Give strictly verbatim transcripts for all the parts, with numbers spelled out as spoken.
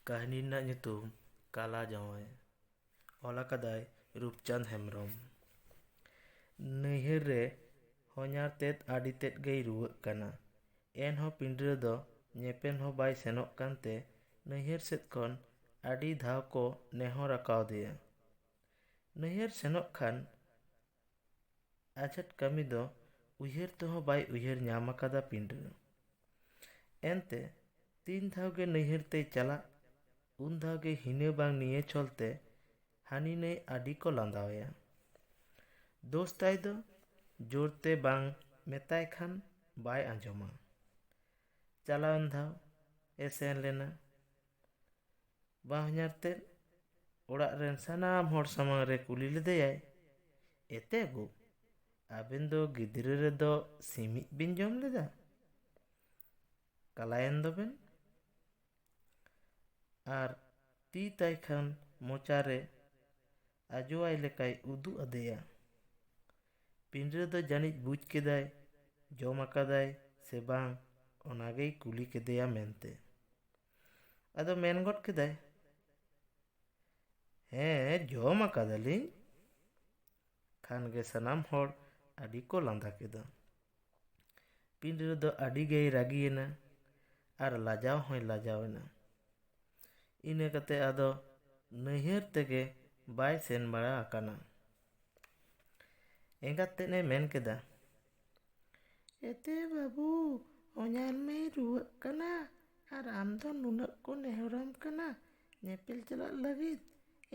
ᱠᱟᱹᱦᱱᱤ ᱨᱮᱱᱟᱜ ᱧᱩᱛᱩᱢ ᱠᱟᱞᱟ ᱡᱟᱶᱟᱭ᱾ ᱚᱞ ᱟᱠᱟᱫᱟᱭ ᱨᱩᱯᱪᱟᱸᱫᱽ ᱦᱮᱢᱵᱨᱚᱢ᱾ ᱱᱟᱹᱭᱦᱟᱹᱨ ᱨᱮ ᱦᱚᱧᱦᱟᱨ ᱛᱮᱫ ᱟᱹᱰᱤ ᱛᱮᱫ ᱜᱮᱭ ᱨᱩᱣᱟᱹᱜ ᱠᱟᱱᱟ᱾ ᱮᱱᱦᱚᱸ ᱯᱤᱸᱰᱨᱟᱹ ᱫᱚ ᱧᱮᱯᱮᱞ ᱦᱚᱸ ᱵᱟᱭ ᱥᱮᱱᱚᱜ ᱠᱟᱱᱛᱮ ᱱᱟᱹᱭᱦᱟᱹᱨ ᱥᱮᱫ ᱠᱷᱚᱱ ᱟᱹᱰᱤ ᱫᱷᱟᱣ ᱠᱚ ᱱᱮᱦᱚᱨ ᱟᱠᱟᱣᱫᱮᱭᱟ᱾ ᱱᱟᱹᱭᱦᱟᱹᱨ ᱥᱮᱱᱚᱜ ᱠᱷᱟᱱ ᱟᱡᱟᱜ ᱠᱟᱹᱢᱤ ᱫᱚ ᱩᱭᱦᱟᱹᱨ ᱛᱮᱦᱚᱸ ᱵᱟᱭ ᱩᱭᱦᱟᱹᱨ ᱧᱟᱢ ᱟᱠᱟᱫᱟ ᱯᱤᱸᱰᱨᱟᱹ᱾ ᱮᱱᱛᱮ ᱛᱤᱱ ᱫᱷᱟᱣ ᱜᱮ ᱱᱟᱹᱭᱦᱟᱹᱨ ᱛᱮᱭ ᱪᱟᱞᱟᱜ, ᱩᱱ ᱫᱷᱟᱣ ᱜᱮ ᱦᱤᱱᱟᱹ ᱵᱟᱝ ᱱᱤᱭᱟᱹ ᱪᱷᱚᱞ ᱛᱮ ᱦᱟᱹᱱᱤ ᱱᱟᱹᱭ ᱟᱹᱰᱤ ᱠᱚ ᱞᱟᱸᱫᱟᱣᱟᱭᱟ᱾ ᱫᱳᱥ ᱛᱟᱭ ᱫᱚ ᱡᱳᱨ ᱛᱮ ᱵᱟᱝ ᱢᱮᱛᱟᱭ ᱠᱷᱟᱱ ᱵᱟᱭ ᱟᱸᱡᱚᱢᱟ᱾ ᱪᱟᱞᱟᱣᱮᱱ ᱫᱷᱟᱣ ᱮ ᱥᱮᱱ ᱞᱮᱱᱟ᱾ ᱵᱟᱦᱧᱟᱨ ᱛᱮᱫ ᱚᱲᱟᱜ ᱨᱮᱱ ᱥᱟᱱᱟᱢ ᱦᱚᱲ ᱥᱟᱢᱟᱝ ᱨᱮ ᱠᱩᱞᱤ ᱞᱮᱫᱮᱭᱟᱭ, "ᱮᱛᱮ ᱜᱳ, ᱟᱵᱮᱱ ᱫᱚ ᱜᱤᱫᱽᱨᱟᱹ ᱨᱮᱫᱚ ᱥᱤᱢᱤᱡ ᱵᱮᱱ ᱡᱚᱢ ᱞᱮᱫᱟ? ᱠᱟᱞᱟᱭᱮᱱ ᱫᱚᱵᱮᱱ?" ᱟᱨ ᱛᱤ ᱛᱟᱭ ᱠᱷᱟᱱ ᱢᱚᱪᱟ ᱨᱮ ᱟᱡᱚᱣᱟᱭ ᱞᱮᱠᱟᱭ ᱩᱫᱩᱜ ᱟᱫᱮᱭᱟ᱾ ᱯᱤᱸᱰᱨᱟᱹ ᱫᱚ ᱡᱟᱹᱱᱤᱡ ᱵᱩᱡᱽ ᱠᱮᱫᱟᱭ ᱡᱚᱢ ᱟᱠᱟᱫᱟᱭ ᱥᱮ ᱵᱟᱝ, ᱚᱱᱟᱜᱮᱭ ᱠᱩᱞᱤ ᱠᱮᱫᱮᱭᱟ ᱢᱮᱱᱛᱮ᱾ ᱟᱫᱚ ᱢᱮᱱ ᱜᱚᱫ ᱠᱮᱫᱟᱭ, "ᱦᱮᱸ, ᱡᱚᱢ ᱟᱠᱟᱫᱟᱞᱤᱧ᱾" ᱠᱷᱟᱱ ᱜᱮ ᱥᱟᱱᱟᱢ ᱦᱚᱲ ᱟᱹᱰᱤ ᱠᱚ ᱞᱟᱸᱫᱟ ᱠᱮᱫᱟ᱾ ᱯᱤᱸᱰᱨᱟᱹ ᱫᱚ ᱟᱹᱰᱤ ᱜᱮᱭ ᱨᱟᱹᱜᱤᱭᱮᱱᱟ ᱟᱨ ᱞᱟᱡᱟᱣ ᱦᱚᱸᱭ ᱞᱟᱡᱟᱣ ᱮᱱᱟ᱾ ᱤᱱᱟᱹ ᱠᱟᱛᱮ ᱟᱫᱚ ᱱᱟᱹᱭᱦᱟᱹᱨ ᱛᱮᱜᱮ ᱵᱟᱭ ᱥᱮᱱ ᱵᱟᱲᱟ ᱟᱠᱟᱱᱟ᱾ ᱮᱸᱜᱟᱛ ᱛᱮᱫ ᱮ ᱢᱮᱱ ᱠᱮᱫᱟ, "ᱮᱛᱮ ᱵᱟᱹᱵᱩ, ᱦᱚᱧᱦᱟᱨ ᱢᱟᱭ ᱨᱩᱣᱟᱹᱜ ᱠᱟᱱᱟ ᱟᱨ ᱟᱢ ᱫᱚ ᱱᱩᱱᱟᱹᱜ ᱠᱚ ᱱᱮᱦᱚᱨᱟᱢ ᱠᱟᱱᱟ ᱧᱮᱯᱮᱞ ᱪᱟᱞᱟᱜ ᱞᱟᱹᱜᱤᱫ,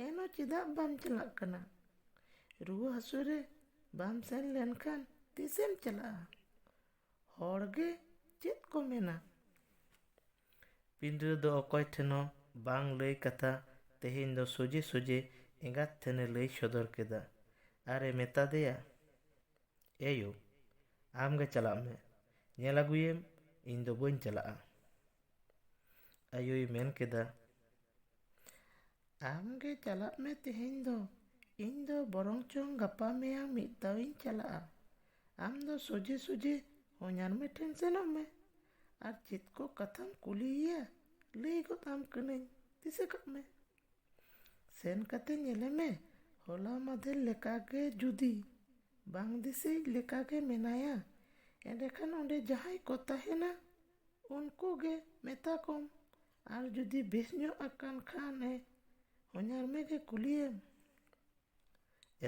ᱮᱱᱦᱚᱸ ᱪᱮᱫᱟᱜ ᱵᱟᱢ ᱪᱟᱞᱟᱜ ᱠᱟᱱᱟ? ᱨᱩᱣᱟᱹ ᱦᱟᱹᱥᱩ ᱨᱮ ᱵᱟᱢ ᱥᱮᱱ ᱞᱮᱱᱠᱷᱟᱱ ᱛᱤᱥᱮᱢ ᱪᱟᱞᱟᱜᱼᱟ? ᱦᱚᱲ ᱜᱮ ᱪᱮᱫ ᱠᱚ ᱢᱮᱱᱟ?" ᱯᱤᱸᱰᱨᱟᱹ ᱫᱚ ᱚᱠᱚᱭ ᱴᱷᱮᱱ ᱦᱚᱸ ᱵᱟᱝ ᱞᱟᱹᱭ ᱠᱟᱛᱷᱟ ᱛᱮᱦᱮᱧ ᱫᱚ ᱥᱚᱡᱷᱮ ᱥᱚᱡᱷᱮ ᱮᱸᱜᱟᱛ ᱴᱷᱮᱱᱮ ᱞᱟᱹᱭ ᱥᱚᱫᱚᱨ ᱠᱮᱫᱟ ᱟᱨ ᱮ ᱢᱮᱛᱟ ᱫᱮᱭᱟ, "ᱮ ᱭᱳ, ᱟᱢ ᱜᱮ ᱪᱟᱞᱟᱜ ᱢᱮ, ᱧᱮᱞ ᱟᱹᱜᱩᱭᱮᱢ, ᱤᱧ ᱫᱚ ᱵᱟᱹᱧ ᱪᱟᱞᱟᱜᱼᱟ᱾" ᱟᱭᱳᱭ ᱢᱮᱱ ᱠᱮᱫᱟ, "ᱟᱢ ᱜᱮ ᱪᱟᱞᱟᱜ ᱢᱮ ᱛᱮᱦᱮᱧ ᱫᱚ, ᱤᱧ ᱫᱚ ᱵᱚᱨᱚᱝ ᱪᱚᱝ ᱜᱟᱯᱟ ᱢᱮᱭᱟᱝ ᱢᱤᱫ ᱫᱷᱟᱣ ᱤᱧ ᱪᱟᱞᱟᱜᱼᱟ᱾ ᱟᱢ ᱫᱚ ᱥᱚᱡᱷᱮ ᱥᱚᱡᱷᱮ ᱦᱚᱧᱦᱟᱨ ᱢᱮ ᱴᱷᱮᱱ ᱥᱮᱱᱚᱜ ᱢᱮ, ᱟᱨ ᱪᱮᱫ ᱠᱚ ᱠᱟᱛᱷᱟᱢ ᱠᱩᱞᱤᱭᱮᱭᱟ ᱞᱟᱹᱭ ᱜᱚᱫ ᱟᱢ ᱠᱟᱹᱱᱟᱹᱧ᱾" ᱫᱤᱥᱟᱹ ᱠᱟᱜ ᱢᱮ᱾ ᱥᱮᱱ ᱠᱟᱛᱮ ᱧᱮᱞᱮ ᱢᱮ, ᱦᱚᱞᱟ ᱢᱟᱫᱷᱮᱨ ᱞᱮᱠᱟᱜᱮ ᱡᱩᱫᱤ ᱵᱟᱝ ᱫᱤᱥᱟᱹᱭᱤᱡ ᱞᱮᱠᱟᱜᱮ ᱢᱮᱱᱟᱭᱟ, ᱮᱸᱰᱮᱠᱷᱟᱱ ᱚᱸᱰᱮ ᱡᱟᱦᱟᱸᱭ ᱠᱚ ᱛᱟᱦᱮᱱᱟ, ᱩᱱᱠᱩ ᱜᱮ ᱢᱮᱛᱟ ᱠᱚᱢ᱾ ᱟᱨ ᱡᱩᱫᱤ ᱵᱮᱥ ᱧᱚᱜ ᱟᱠᱟᱱ ᱠᱷᱟᱱᱮ, ᱦᱚᱧᱦᱟᱨ ᱢᱮ ᱜᱮ ᱠᱩᱞᱤᱭᱮᱢ᱾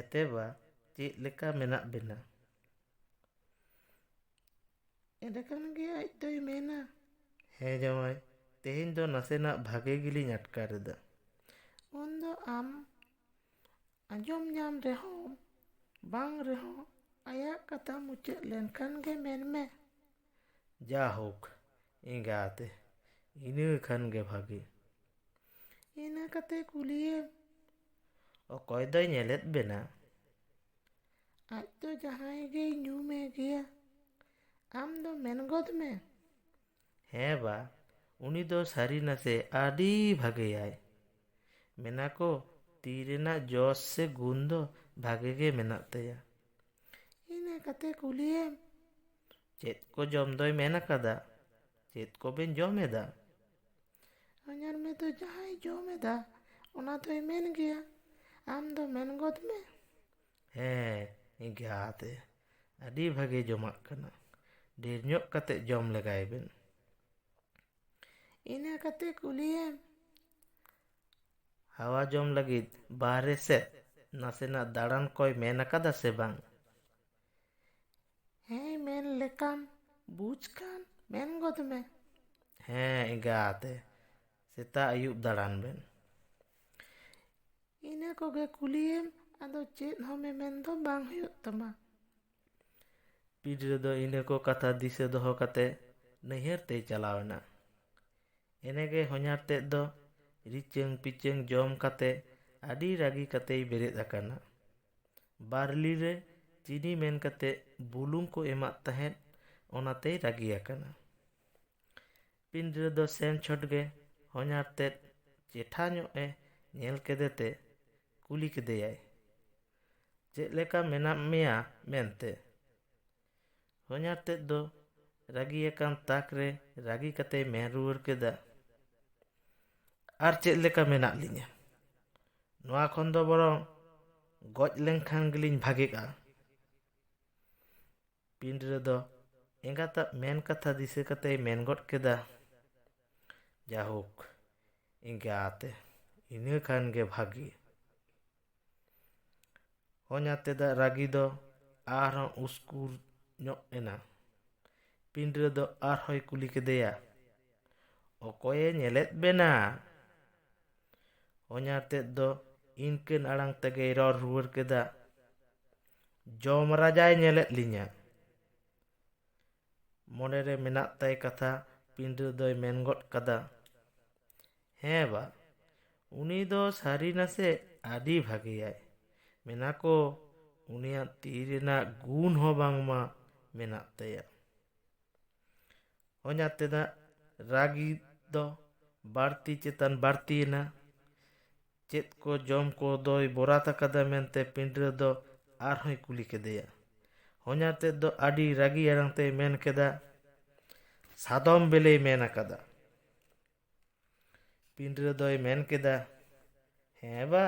ᱮᱛᱮ ᱵᱟ, ᱪᱮᱫ ᱞᱮᱠᱟ ᱢᱮᱱᱟᱜ ᱵᱮᱱᱟ? ᱮᱸᱰᱮᱠᱷᱟᱱ ᱜᱮ ᱟᱡ ᱫᱚᱭ ᱢᱮᱱᱟ, ᱦᱮᱸ ᱡᱟᱶᱟᱭ, ᱛᱮᱦᱮᱧ ᱫᱚ ᱱᱟᱥᱮᱱᱟᱜ ᱵᱷᱟᱜᱮ ᱜᱮᱞᱤᱧ ᱟᱴᱠᱟᱨ ᱮᱫᱟ᱾ ᱩᱱᱫᱚ ᱟᱢ ᱟᱸᱡᱚᱢ ᱧᱟᱢ ᱨᱮᱦᱚᱸ ᱵᱟᱝ ᱨᱮᱦᱚᱸ, ᱟᱭᱟᱜ ᱠᱟᱛᱷᱟ ᱢᱩᱪᱟᱹᱫ ᱞᱮᱱᱠᱷᱟᱱ ᱜᱮ ᱢᱮᱱ ᱢᱮ, ᱡᱟᱦᱳᱠ, ᱮᱸᱜᱟᱛᱮ, ᱤᱱᱟᱹ ᱠᱷᱟᱱ ᱜᱮ ᱵᱷᱟᱜᱮ᱾ ᱤᱱᱟᱹ ᱠᱟᱛᱮ ᱠᱩᱞᱤᱭᱮᱢ, ᱚᱠᱚᱭ ᱫᱚᱭ ᱧᱮᱞᱮᱫ ᱵᱮᱱᱟ? ᱟᱡ ᱫᱚ ᱡᱟᱦᱟᱸᱭ ᱜᱮᱭ ᱧᱩᱢᱮ ᱜᱮᱭᱟ᱾ ᱟᱢ ᱫᱚ ᱢᱮᱱ ᱜᱚᱫ ᱢᱮ, ᱦᱮᱸ ᱵᱟ, ᱩᱱᱤ ᱫᱚ ᱥᱟᱹᱨᱤ ᱱᱟᱥᱮ ᱟᱹᱰᱤ ᱵᱷᱟᱜᱮᱭᱟᱭ᱾ ᱢᱮᱱᱟ ᱠᱚ, ᱛᱤ ᱨᱮᱱᱟᱜ ᱡᱚᱥ ᱥᱮ ᱜᱩᱱ ᱫᱚ ᱵᱷᱟᱜᱮ ᱜᱮ ᱢᱮᱱᱟᱜ ᱛᱟᱭᱟ᱾ ᱤᱱᱟᱹ ᱠᱟᱛᱮ ᱠᱩᱞᱤᱭᱮᱢ, ᱪᱮᱫ ᱠᱚ ᱡᱚᱢ ᱫᱚᱭ ᱢᱮᱱ ᱟᱠᱟᱫᱟ? ᱪᱮᱫ ᱠᱚᱵᱮᱱ ᱡᱚᱢ ᱮᱫᱟ? ᱦᱚᱧᱦᱟᱨ ᱢᱮ ᱫᱚ ᱡᱟᱦᱟᱸᱭ ᱡᱚᱢ ᱮᱫᱟ, ᱚᱱᱟ ᱫᱚᱭ ᱢᱮᱱ ᱜᱮᱭᱟ᱾ ᱟᱢ ᱫᱚ ᱢᱮᱱ ᱜᱚᱫ ᱢᱮ, ᱦᱮᱸ, ᱮᱸᱜᱟᱛᱮ, ᱟᱹᱰᱤ ᱵᱷᱟᱜᱮ ᱡᱚᱢᱟᱜ ᱠᱟᱱᱟ᱾ ᱰᱷᱮᱨ ᱧᱚᱜ ᱠᱟᱛᱮ ᱡᱚᱢ ᱞᱮᱜᱟᱭ ᱵᱮᱱ᱾ ᱤᱱᱟᱹ ᱠᱟᱛᱮ ᱠᱩᱞᱤᱭᱮᱢ, ᱦᱟᱣᱟ ᱡᱚᱢ ᱞᱟᱹᱜᱤᱫ ᱵᱟᱦᱨᱮ ᱥᱮᱫ ᱱᱟᱥᱮᱱᱟᱜ ᱫᱟᱬᱟᱱ ᱠᱚᱭ ᱢᱮᱱ ᱟᱠᱟᱫᱟ ᱥᱮ ᱵᱟᱝ? ᱦᱮᱸ, ᱢᱮᱱ ᱞᱮᱠᱟᱢ ᱵᱩᱡᱽ ᱠᱷᱟᱱ ᱢᱮᱱ ᱜᱚᱫ ᱢᱮ᱾ ᱦᱮᱸ ᱮᱸᱜᱟᱛᱮ, ᱥᱮᱛᱟᱜ ᱟᱹᱭᱩᱵ ᱫᱟᱬᱟᱱ ᱵᱮᱱ᱾ ᱤᱱᱟᱹ ᱠᱚᱜᱮ ᱠᱩᱞᱤᱭᱮᱢ, ᱟᱫᱚ ᱪᱮᱫ ᱦᱚᱸ ᱢᱮᱢᱮᱱ ᱫᱚ ᱵᱟᱝ ᱦᱩᱭᱩᱜ ᱛᱟᱢᱟ᱾ ᱯᱤᱰᱨᱟᱹ ᱫᱚ ᱤᱱᱟᱹ ᱠᱚ ᱠᱟᱛᱷᱟ ᱫᱤᱥᱟᱹ ᱫᱚᱦᱚ ᱠᱟᱛᱮ ᱱᱟᱹᱭᱦᱟᱹᱨ ᱛᱮᱭ ᱪᱟᱞᱟᱣ ᱮᱱᱟ᱾ ᱮᱱᱮᱜᱮ ᱦᱚᱧᱦᱟᱨ ᱛᱮᱫ ᱫᱚ ᱨᱤᱪᱟᱹᱝ ᱯᱤᱪᱟᱹᱝ ᱡᱚᱢ ᱠᱟᱛᱮ ᱟᱹᱰᱤ ᱨᱟᱹᱜᱤ ᱠᱟᱛᱮᱭ ᱵᱮᱨᱮᱫ ᱟᱠᱟᱱᱟ᱾ ᱵᱟᱨᱞᱤ ᱨᱮ ᱪᱤᱱᱤ ᱢᱮᱱ ᱠᱟᱛᱮ ᱵᱩᱞᱩᱝ ᱠᱚ ᱮᱢᱟᱫ ᱛᱟᱦᱮᱸᱫ, ᱚᱱᱟᱛᱮᱭ ᱨᱟᱹᱜᱤ ᱟᱠᱟᱱᱟ᱾ ᱯᱤᱸᱰᱨᱟᱹ ᱫᱚ ᱥᱮᱱ ᱪᱷᱚᱴ ᱜᱮ ᱦᱚᱧᱦᱟᱨ ᱛᱮᱫ ᱪᱮᱴᱷᱟ ᱧᱚᱜ ᱮ ᱧᱮᱞ ᱠᱮᱫᱮ ᱛᱮ ᱠᱩᱞᱤ ᱠᱮᱫᱮᱭᱟᱭ, "ᱪᱮᱫ ᱞᱮᱠᱟ ᱢᱮᱱᱟᱜ ᱢᱮᱭᱟ?" ᱢᱮᱱᱛᱮ᱾ ᱦᱚᱧᱦᱟᱨ ᱛᱮᱫ ᱫᱚ ᱨᱟᱹᱜᱤ ᱟᱠᱟᱱ ᱛᱟᱠ ᱨᱮ ᱨᱟᱹᱜᱤ ᱠᱟᱛᱮᱭ ᱢᱮᱱ ᱨᱩᱣᱟᱹᱲ ᱠᱮᱫᱟ, ᱟᱨ ᱪᱮᱫ ᱞᱮᱠᱟ ᱢᱮᱱᱟᱜ ᱞᱤᱧᱟ? ᱱᱚᱣᱟ ᱠᱷᱚᱱ ᱫᱚ ᱵᱚᱨᱚᱝ ᱜᱚᱡ ᱞᱮᱱᱠᱷᱟᱱ ᱜᱮᱞᱤᱧ ᱵᱷᱟᱜᱮᱜᱼᱟ᱾ ᱯᱤᱸᱰᱨᱟᱹ ᱫᱚ ᱮᱸᱜᱟᱛᱟᱜ ᱢᱮᱱ ᱠᱟᱛᱷᱟ ᱫᱤᱥᱟᱹ ᱠᱟᱛᱮᱭ ᱢᱮᱱ ᱜᱚᱫ ᱠᱮᱫᱟ, "ᱡᱟᱦᱳᱠ, ᱮᱸᱜᱟᱛᱮ, ᱤᱱᱟᱹ ᱠᱷᱟᱱ ᱜᱮ ᱵᱷᱟᱜᱮ᱾" ᱦᱚᱧᱦᱟᱨ ᱛᱮᱫᱟᱜ ᱨᱟᱹᱜᱤ ᱫᱚ ᱟᱨᱦᱚᱸ ᱩᱥᱠᱩᱨ ᱧᱚᱜ ᱮᱱᱟ᱾ ᱯᱤᱸᱰᱨᱟᱹ ᱫᱚ ᱟᱨᱦᱚᱸᱭ ᱠᱩᱞᱤ ᱠᱮᱫᱮᱭᱟ, "ᱚᱠᱚᱭᱮ ᱧᱮᱞᱮᱫ ᱵᱮᱱᱟ?" ᱦᱚᱧᱦᱟᱨ ᱛᱮᱫ ᱫᱚ ᱤᱱᱠᱟᱹᱱ ᱟᱲᱟᱝ ᱛᱮᱜᱮᱭ ᱨᱚᱲ ᱨᱩᱣᱟᱹᱲ ᱠᱮᱫᱟ, "ᱡᱚᱢ ᱨᱟᱡᱟᱭ ᱧᱮᱞᱮᱫ ᱞᱤᱧᱟ᱾" ᱢᱚᱱᱮᱨᱮ ᱢᱮᱱᱟᱜ ᱛᱟᱭ ᱠᱟᱛᱷᱟ ᱯᱤᱸᱰᱨᱟᱹ ᱫᱚᱭ ᱢᱮᱱ ᱜᱚᱫ ᱠᱟᱫᱟ, "ᱦᱮᱸ ᱵᱟ, ᱩᱱᱤ ᱫᱚ ᱥᱟᱹᱨᱤ ᱱᱟᱥᱮ ᱟᱹᱰᱤ ᱵᱷᱟᱜᱮᱭᱟᱭ᱾ ᱢᱮᱱᱟ ᱠᱚ, ᱩᱱᱤᱭᱟᱜ ᱛᱤ ᱨᱮᱱᱟᱜ ᱜᱩᱱ ᱦᱚᱸ ᱵᱟᱝᱢᱟ ᱢᱮᱱᱟᱜ ᱛᱟᱭᱟ᱾" ᱦᱚᱧᱦᱟᱨ ᱛᱮᱫᱟᱜ ᱨᱟᱹᱜᱤ ᱫᱚ ᱵᱟᱹᱲᱛᱤ ᱪᱮᱛᱟᱱ ᱵᱟᱹᱲᱛᱤᱭᱮᱱᱟ᱾ ᱪᱮᱫ ᱠᱚ ᱡᱚᱢ ᱠᱚ ᱫᱚᱭ ᱵᱚᱨᱟᱛ ᱟᱠᱟᱫᱟ ᱢᱮᱱᱛᱮ ᱯᱤᱸᱰᱨᱟᱹ ᱫᱚ ᱟᱨᱦᱚᱸᱭ ᱠᱩᱞᱤ ᱠᱮᱫᱮᱭᱟ᱾ ᱦᱚᱧᱦᱟᱨ ᱛᱮᱫ ᱫᱚ ᱟᱹᱰᱤ ᱨᱟᱹᱜᱤ ᱟᱲᱟᱝ ᱛᱮᱭ ᱢᱮᱱ ᱠᱮᱫᱟ, "ᱥᱟᱫᱚᱢ ᱵᱮᱞᱮᱭ ᱢᱮᱱ ᱟᱠᱟᱫᱟ᱾" ᱯᱤᱸᱰᱨᱟᱹ ᱫᱚᱭ ᱢᱮᱱ ᱠᱮᱫᱟ, "ᱦᱮᱸ ᱵᱟ,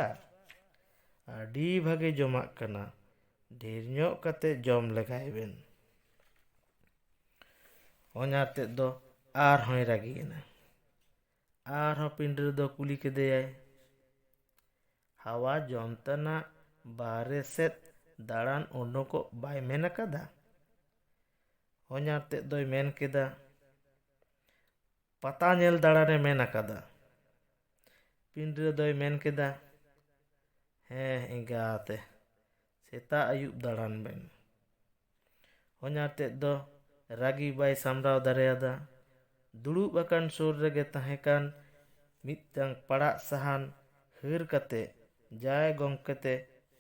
ᱟᱹᱰᱤ ᱵᱷᱟᱜᱮ ᱡᱚᱢᱟᱜ ᱠᱟᱱᱟ, ᱰᱷᱮᱨ ᱧᱚᱜ ᱠᱟᱛᱮ ᱡᱚᱢ ᱞᱮᱜᱟᱭ ᱵᱮᱱ᱾" ᱦᱚᱧᱦᱟᱨ ᱛᱮᱫ ᱫᱚ ᱟᱨᱦᱚᱸᱭ ᱨᱟᱹᱜᱤᱭᱮᱱᱟ᱾ ᱟᱨᱦᱚᱸ ᱯᱤᱸᱰᱨᱟᱹ ᱫᱚ ᱠᱩᱞᱤ ᱠᱮᱫᱮᱭᱟᱭ, "ᱦᱟᱣᱟ ᱡᱚᱢ ᱛᱟᱱᱟᱜ ᱵᱟᱦᱨᱮ ᱥᱮᱫ ᱫᱟᱬᱟᱱ ᱩᱰᱩᱠᱚᱜ ᱵᱟᱭ ᱢᱮᱱ ᱟᱠᱟᱫᱟ?" ᱦᱚᱧᱦᱟᱨ ᱛᱮᱫ ᱫᱚᱭ ᱢᱮᱱ ᱠᱮᱫᱟ, "ᱯᱟᱛᱟ ᱧᱮᱞ ᱫᱟᱬᱟᱱᱮ ᱢᱮᱱ ᱟᱠᱟᱫᱟ᱾" ᱯᱤᱸᱰᱨᱟᱹ ᱫᱚᱭ ᱢᱮᱱ ᱠᱮᱫᱟ, "ᱦᱮᱸ ᱮᱸᱜᱟᱛᱮ, ᱥᱮᱛᱟᱜ ᱟᱹᱭᱩᱵ ᱫᱟᱬᱟᱱ ᱵᱮᱱ᱾" ᱦᱚᱧᱦᱟᱨ ᱛᱮᱫ ᱫᱚ ᱨᱟᱹᱜᱤ ᱵᱟᱭ ᱥᱟᱢᱵᱲᱟᱣ ᱫᱟᱲᱮᱭᱟᱫᱟ᱾ ᱫᱩᱲᱩᱵ ᱟᱠᱟᱱ ᱥᱩᱨ ᱨᱮᱜᱮ ᱛᱟᱦᱮᱸ ᱠᱟᱱ ᱢᱤᱫᱴᱟᱝ ᱯᱟᱲᱟᱜ ᱥᱟᱦᱟᱱ ᱦᱟᱹᱨ ᱠᱟᱛᱮ ᱡᱟᱭ ᱜᱚᱢᱠᱮ ᱛᱮ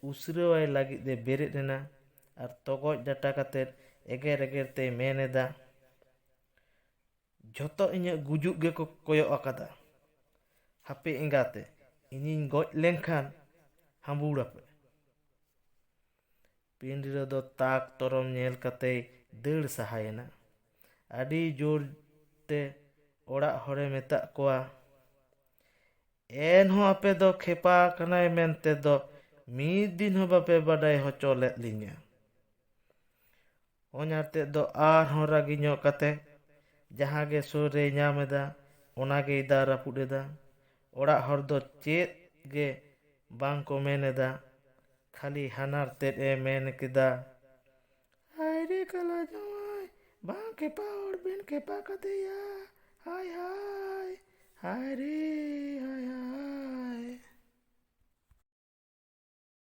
ᱩᱥᱨᱟᱹᱣᱟᱭ ᱞᱟᱹᱜᱤᱫ ᱮ ᱵᱮᱨᱮᱫ ᱮᱱᱟ ᱟᱨ ᱛᱚᱜᱚᱡ ᱰᱟᱴᱟ ᱠᱟᱛᱮ ᱮᱜᱮᱨ ᱮᱜᱮᱨ ᱛᱮᱭ ᱢᱮᱱ ᱮᱫᱟ, "ᱡᱷᱚᱛᱚ ᱤᱧᱟᱹᱜ ᱜᱩᱡᱩᱜ ᱜᱮᱠᱚ ᱠᱚᱭᱚᱜ ᱟᱠᱟᱫᱟ᱾ ᱦᱟᱯᱮ ᱮᱸᱜᱟᱛᱮ, ᱤᱧᱤᱧ ᱜᱚᱡ ᱞᱮᱱᱠᱷᱟᱱ ᱦᱟᱸᱵᱩᱲ ᱟᱯᱮ᱾" ᱯᱤᱸᱰᱨᱟᱹ ᱫᱚ ᱛᱟᱠ ᱛᱚᱨᱚᱢ ᱧᱮᱞ ᱠᱟᱛᱮᱭ ᱫᱟᱹᱲ ᱥᱟᱦᱟᱭᱮᱱᱟ᱾ ᱟᱹᱰᱤ ᱡᱳᱨ ᱛᱮ ᱚᱲᱟᱜ ᱦᱚᱲᱮ ᱢᱮᱛᱟᱜ ᱠᱚᱣᱟ, ᱮᱱᱦᱚᱸ ᱟᱯᱮ ᱫᱚ ᱠᱷᱮᱯᱟ ᱠᱟᱱᱟᱭ ᱢᱮᱱᱛᱮ ᱫᱚ ᱢᱤᱫ ᱫᱤᱱ ᱦᱚᱸ ᱵᱟᱯᱮ ᱵᱟᱰᱟᱭ ᱦᱚᱪᱚ ᱞᱮᱫ ᱞᱤᱧᱟ᱾ ᱚᱧᱟᱨ ᱛᱮᱫ ᱫᱚ ᱟᱨᱦᱚᱸ ᱨᱟᱹᱜᱤ ᱧᱚᱜ ᱠᱟᱛᱮ ᱡᱟᱦᱟᱸ ᱜᱮ ᱥᱩᱨ ᱨᱮᱭ ᱧᱟᱢ ᱮᱫᱟ, ᱚᱱᱟ ᱜᱮᱭ ᱫᱟᱞ ᱨᱟᱹᱯᱩᱫ ᱮᱫᱟ᱾ ᱚᱲᱟᱜ ᱦᱚᱲ ᱫᱚ ᱪᱮᱫ ᱜᱮ ᱵᱟᱝ ᱠᱚ ᱢᱮᱱ ᱮᱫᱟ, ᱠᱷᱟᱹᱞᱤ ᱦᱟᱱᱟᱨ ᱛᱮᱫ ᱮ ᱢᱮᱱ ᱠᱮᱫᱟ, "ᱦᱟᱭ ᱨᱮ ᱠᱟᱞᱟ ᱡᱟᱶᱟᱭ, ᱵᱟᱝ ᱠᱷᱮᱯᱟ ᱦᱚᱲ ᱵᱮᱱ ᱠᱷᱮᱯᱟ ᱠᱟᱫᱮᱭᱟ, ᱦᱟᱭ ᱦᱟᱭ, ᱦᱟᱭ ᱨᱮ, ᱦᱟᱭ